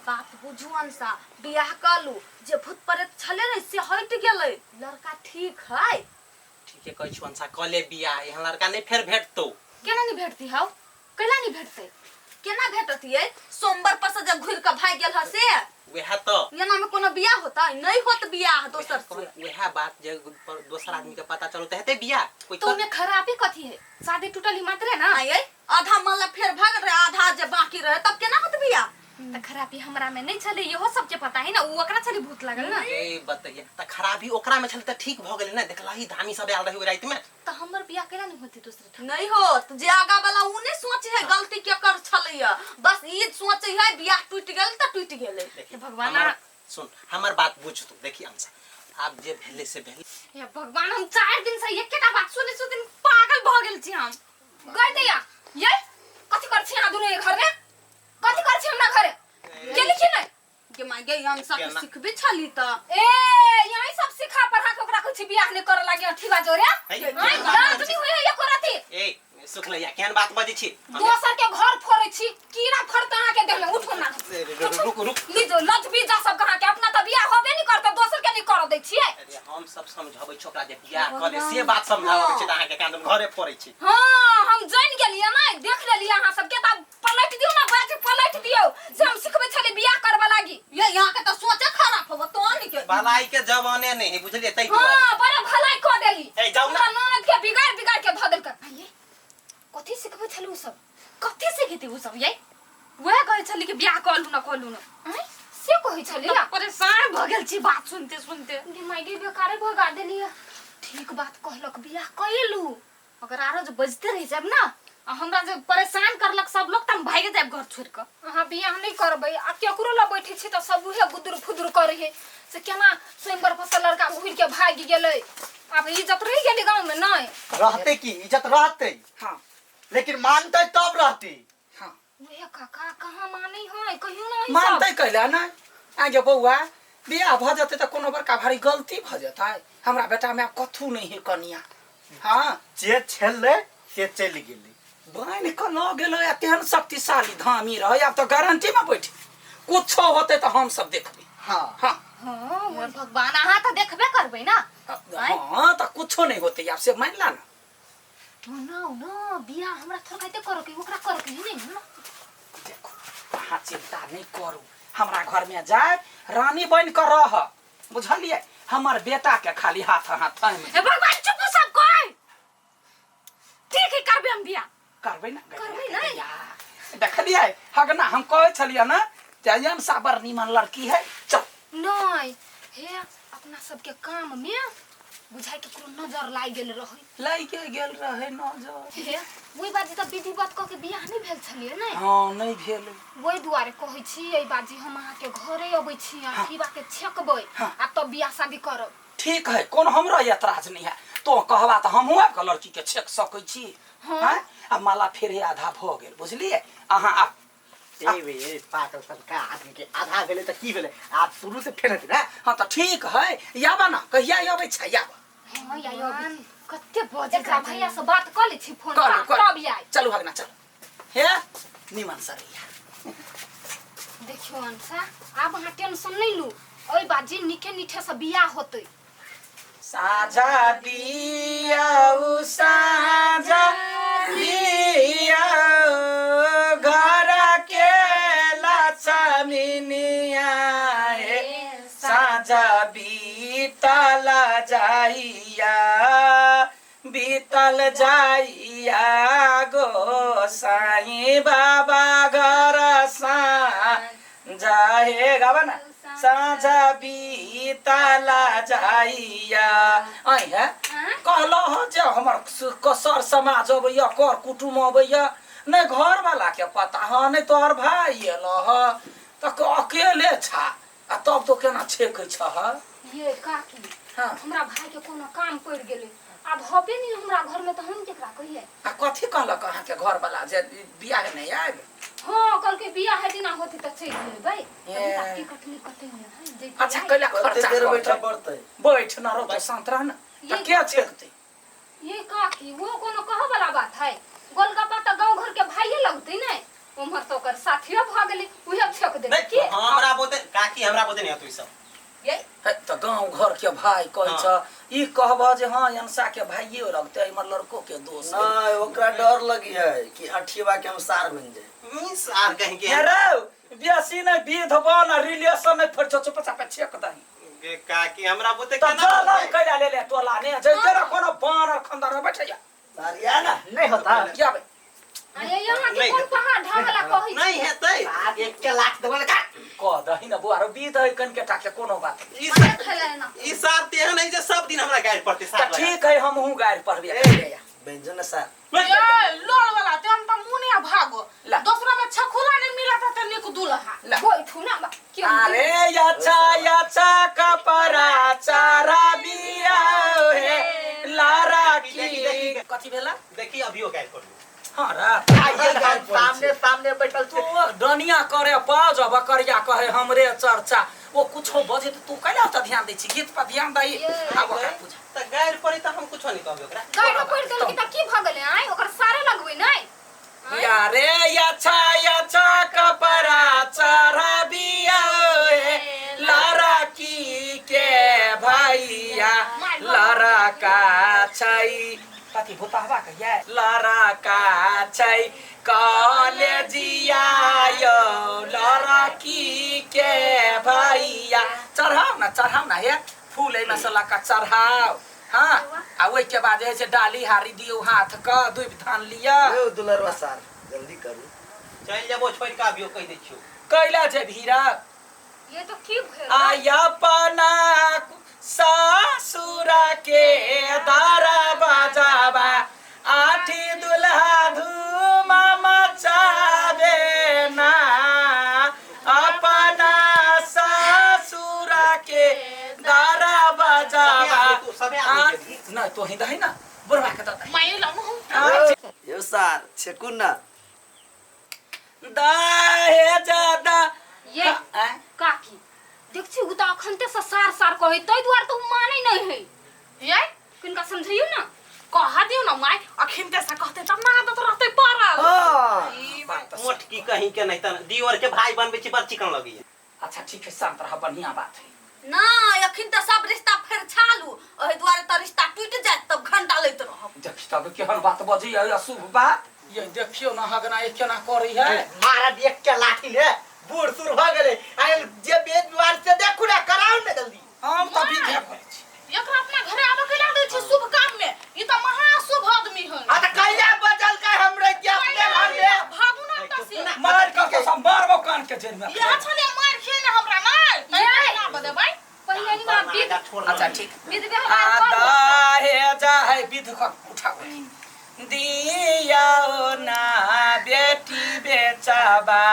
बात बुझू अंशा, बियाह कऽ लू। जे भूत प्रेत छलै ने से हटि गेलै, लड़का ठीक है। ठीके कहै छौ अंशा, कऽ ले बियाह, एहन लड़का नहि फेर भेटतौ। केना नहीं भेटती हौ? कैला नहीं भेटतै? केना भेटत ये? सोमवार पर से जे घुरि कऽ भागि गेल ह से। वएह तऽ। एना में कोनो बियाह होतै? नहीं होत बियाह दोसर से। वएह बात जे दोसर आदमी के पता चलो तऽ हेतै बियाह। कोई तो में खराबी कथी है? शादी टूटल ही मात्रे ना। आये आधा माला फेर भाग रहे, आधा जे बाकी रहे, तब केना होत बियाह? त खराबी हमरा में नहीं छले, इहो सबके पता है ना, उ ओकरा छले भूत लागल ना। ए बतैया त खराबी ओकरा में छले त ठीक भ गेलै ना, देखलही धामी सब आयल रही ओइ राति में। त हमर बियाह केना नहीं होती दोसर ठाम? नहीं होत, जे आगा वाला उ नहीं सोचे है गलती केकर छलैया, बस ई सोचे है बियाह टूट गेल त टूट गेलै। देखी, भगवान सुन हमर बात बुझ तू, देखी अंशा आब जे भेलै से भेलै। हे भगवान, हम 4 दिन से एकेटा बात सुनि सुनि पागल भ गेल छी हम। गई दैया ये कथी कर छी अहाँ दुनू घर में? कथी कर छी हमरा घरे? गेली की नहीं? गे माय गे, हम सब केना? सिखबे छली त। ए यही सब सिखा पढ़ा के ओकरा कुछ बियाह नहीं करे लागी अथी बाजो रे। है, आय, केहन बात लाज बजै नहीं होय एको रति। ए सुख लैया केहन बात बजै छी? दोसर के घर फोड़ै छी, कीड़ा फड़ता अहाँ के देह में। उठो ना। रुक रुक। लीजो लजबी जा सब कहाँ के, अपना त बियाह होबे नहीं करत, दोसर के नहीं कर दै छियै। अरे हम सब समझाबै छी ओकरा जे बियाह कऽ ले, से बात समझाबै छी त अहाँ के कान घरे फोड़ै छी। हाँ हम जान गेलियै ना, देख लेलियै अहाँ सबके, त आब पलट दियौ ना बाजी, पलट दियौ से हम सिखबै छली बियाह करबा लागी। ये यहाँ के त सोचे खराब होबो तो नहीं के। भलाई के जमाने नहीं है बुझलियै, तै दुआरे। हाँ बड़ा भलाई कऽ देली। ए, जाउ ना। हमरा ननद के बिगाड़ बिगाड़ के धऽ देलकै। ये कथी सिखबै छली उ सब? कथी सिखेती उ सब ये? वएह कहै छली कि बियाह कऽ लू ना, कऽ लू ना। आँय, से कहै छली? तऽ परेशान भऽ गेल छी बात सुनते सुनते। गे माय गे, बेकारे भगा देलियै। ठीक बात कहलक, बियाह कए लू। अगर आरो जे बजते रहि जायब ना आ हमरा जे परेशान करलक सब लोग, त हम भागि जायब घर छोड़ि कऽ। अहाँ बियाह नहि करबै आ केकरो लग बैठै छी तऽ सब उहे गुदुर फुदुर करै है, से केना स्वयंवर पर से लड़का घुरि के भागि गेलै, आब इज्जत रहि गेलै गाँव में? नहि रहते की इज्जत रहते। हाँ। लेकिन मानते तब रहती। हाँ। उहे काका कहाँ मानै है, कहियो ना ई सब। मानते कैला ना आगे बौआ, बियाह भऽ जेतै तऽ कोनो बड़का भारी गलती भऽ जेतै? हमरा बेटा में आब कथू नहीं है कनिया। हाँ। जे छलै से चलि गेलै। बान्हि कऽ लऽ गेलै आ तेहन शक्तिशाली धामी रहै, आब तऽ गारंटी में बैठ कुछो होतै तऽ हम सब देखबै। हाँ। हाँ। हाँ, हे भगवान, अहाँ तऽ देखबे करबै ना। हाँ तऽ कुछो नहीं होतै आब, से मानि ला ना। मनाउ ना बियाह, हमरा थोड़काइते करऽ के ओकरा करऽ के नहीं ना। देखो अहाँ चिंता नहीं करू, हमरा घर में जाय रानी बन कर रह, बुझलियै? हमर बेटा के खाली हाथ हाथ थामि। हे भगवान, चुप सब कोई। ठीक है करबे हम बियाह। करबै ना? करबै ना। देखलियै हगना, हम कहै छलियै ना जे एहन साबर नीमन लड़की है। चल। नहीं हे अपना सबके काम में बुझाइ के कोनो नजर लागि गेल रहै। लागि गेल रहै नजर। हे ओहि बाजी तऽ विधिवत कऽ के बियाह नहि भेल छलियै ने? हाँ नहि भेल। ओहि दुआरे कहै छी एहि बाजी हम अहाँके घरे अबै छी आ खीबा के छेकबै। हाँ। आ तब बियाह शादी करब। ठीक है, कोनो हमरा ऐतराज नहीं है, तो कहबा तऽ हमहूँ आबि कऽ लड़की के छेक सकै छी। हाँ। आँय? आ माला फेरे आधा भऽ गेल बुझलियै, अहाँ आब। ए बे, ए पागल सनका आदमी के आधा भेलै तऽ की भेलै, आब शुरू से फेर हेतै ना। हाँ तऽ ठीक है, आबऽ ना, कहिया अबै छै आबऽ। हाँ, या अबै छी। कते बजे एकरा भैया से बात कऽ लै छी फोन कर लू, पर, कर लू। तब आइ। चलू हगना चलू, हे निमन सरैया। देखियौ अंशा, आब अहाँ टेंशन नहि लू, ओहि बाजी नीके नीठे से बियाह होतै। साझा दिया साझा दिया घर के लक्ष्मीनिया, साझा बीतल जाइया बीतल जाइया गो साईं बाबा घर सा जाहे गावा ना साझा बीतल जाइया। आई है कहलो हो जे हमर सर समाज अबैया, कर कुटुम अबैया, नहीं घर वाला के पता ह, नहीं तोहर भाई एलो ह, त अकेले छा आ तब तो केना छेकै छह? ये काकी। हाँ। हमरा भाई के कोनो काम पड़ गेलै, आब हबे नहीं हमरा घर में तऽ हम केकरा कहिए? आ कथी कहलक अहाँ के घर वाला जे बियाह नहीं आयब? हाँ कहलकै बियाह है दिना होती तऽ चलि जेबै। ए। टिकट नहीं कटेने है जैतियै। अच्छा कैला कते खर्चा देर करतै? बैठऽ पड़तै? बैठ न रहो तो शांत रह ना, तऽ ये के छेकतै? ये काकी वो कोनो कहऽ वाला बात है, गोलगप्पा तऽ गाँव घर के भाइये लगतै ने। उम्हर तो ओकर साथियो भऽ गेलै उहे छेक देलै नहीं की हमरा बोते काकी हमरा बोते नहीं होतो ई सब। ये है तऽ गाँव घर के भाई कहै हाँ। छ ई कहबह जे हाँ अंसा के भाइये लगते इमर लड़को के दोस्त नहीं ओकरा डर लगी है कि अठियवा के हम सार बन जाए। ई सार कहीं के हे रौ बेसी नै विध बन रिलेशन नै फेर चुप चाप छेक दही। गे काकी हमरा बोते तऽ केना जलन होतै? कैला ले ले टोला ने जैते रह कोनो बानर खंदर में बैठे जा सार या ना नहीं होता। क्या बे अरे यहाँ के नहीं कोन पहाड़ ढावला कहै छी? नहीं हेतै। सार एक के लाख देबो ने काट। कह दही न बुआरो विध है कन के टाके कोनो बात ई मार सार खेलै ना। ई सार तेहन है जे सब दिन हमरा गारि पड़तै सार तऽ लगा। ठीक है हमहूँ गारि पढ़बे। व्यंजन सार ए लोल वाला ते हम त मुंह नहीं भागो। ला। दूसरा में छखुला नहीं मिला था ते निक दुल्हा। ला। बैठू ना के अरे अच्छा अच्छा कपड़ा चारा बिया हे लारा की देखी, देखी। कथी भेला? देखी अभियो गारि पड़तै। हाँ रा आइए गाँव सामने सामने बैठल तू छे। डनिया करे पाज बकरिया कहे हमरे चर्चा वो कुछो बजे त तू कैला ओतऽ ध्यान दै छी गीत पर ध्यान दही आब ओकरा पूजा। त गारि पड़ै त हम कुछो नहीं कहबै ओकरा। गाड़ो पड़ गेल की त की भऽ गेलै आय ओकर सारे लगबै नै यारे अच्छा अच्छा कपड़ा चारा बिया हे लारा की के भैया लारा का छै कथी भूतहबा के ये लारा का छै कॉलेजिया यो लारा की के भैया चढ़ाओ ना चढ़ाओ ना हे फूल एहिमे से लऽ कऽ चढ़ाओ। हाँ आ ओहिके बाद जे है से डाली हारी दियौ हाथ के दुबि धान लिअ। यौ दुलरवा सार जल्दी करू। चलि जेबो छोड़ि के अभियो कहि दै छियौ। कैला जे भीरा ये तो की भेल? आयपना सासुरा के दारा बजाबा आठी दुल्हा धूम मचाबे ना अपना सासुरा के दारा बजाबा। सबे आदमी के नहीं तो ही दही ना बुढ़वा के दही। माई लाउ हम। यौ सार छेकू ना। दाहे ज्यादा ये काकी देख छी उ त अखन ते सार सार कहै तै दुआरे त उ मानै नै है। ये किनका समझियौ ना कहा दियो ना माई अखिन ते से कहते तब ना आदत रहते पड़ल। हां मोट की कहीं के नहीं त दियोर के भाई बनबै छी बड़ चिकन लगैया। अच्छा ठीक है शांत रह बढ़िया बात है। ना अखिन त सब रिश्ता फेर छालू ओहि दुआरे त रिश्ता टूट जात तब घंटा लैत रहब। देखी तब केहन बात बजै है अशुभ बात। ये देखियो ना हगना ये केना करै है। महाराज एक के लाठी ले बूढ़ सूढ़ भ गेलै आयल जे बेद बीमार से देखू ना कराउ ना जल्दी। हम त विधे करै छी। एकरा अपना घरे आबे के ला दै छी शुभ काम में ई त महा शुभ आदमी है। आ त कैला बचल का हमरे के अपने घर में भागू ना त से मार के कसम मारबो कान के जेल में। इहा छले मार खे ना हमरा नै ये। ना बदेबै पहिले नि मार विध अच्छा ठीक विध व्यवहार कर। दाहे जाहे विध क उठाओ दिया ना बेटी बेचाबा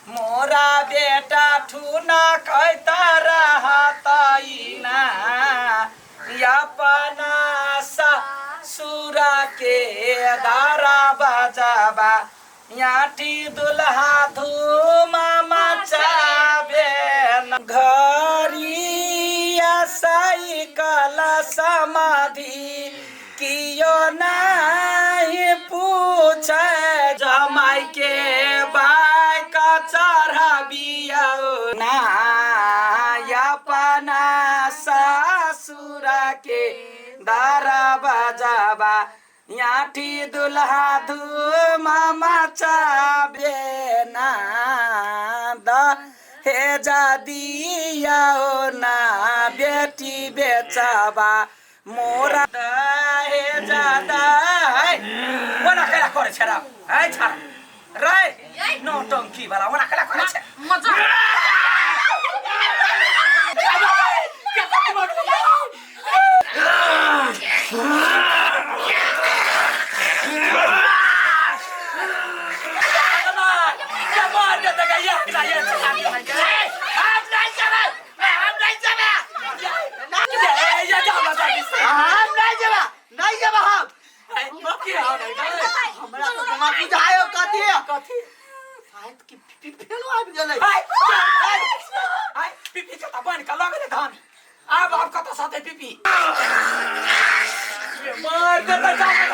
मोरा बेटा ठुना कहता रहतई ना अपना ससुरा के दारा बजाबा याठी दुल्हा धूम मचाबे घरिया साइकल समाधि कियो नहीं पूछे जमाई के बाइक चढ़ाबिया ना अपना ससुरा के दारा बजाबा याठी दुल्हा धूम मचाबे ना द हे जा दिया ना बेटी बेचाबा मोरा हे जादा है ओना कैला करे छै रा है छाड़ा रे नौटंकी वाला ओना कैला करे छै। मजा हम नहीं जेबा नहीं जेबा हम। हमरा तो दिमाग बुझायो कथी कथी शायद कि फेलो आबि गेलै। पीपी के त बन के लगले धान आब आब कत साथे पीपी मार दे त जाम।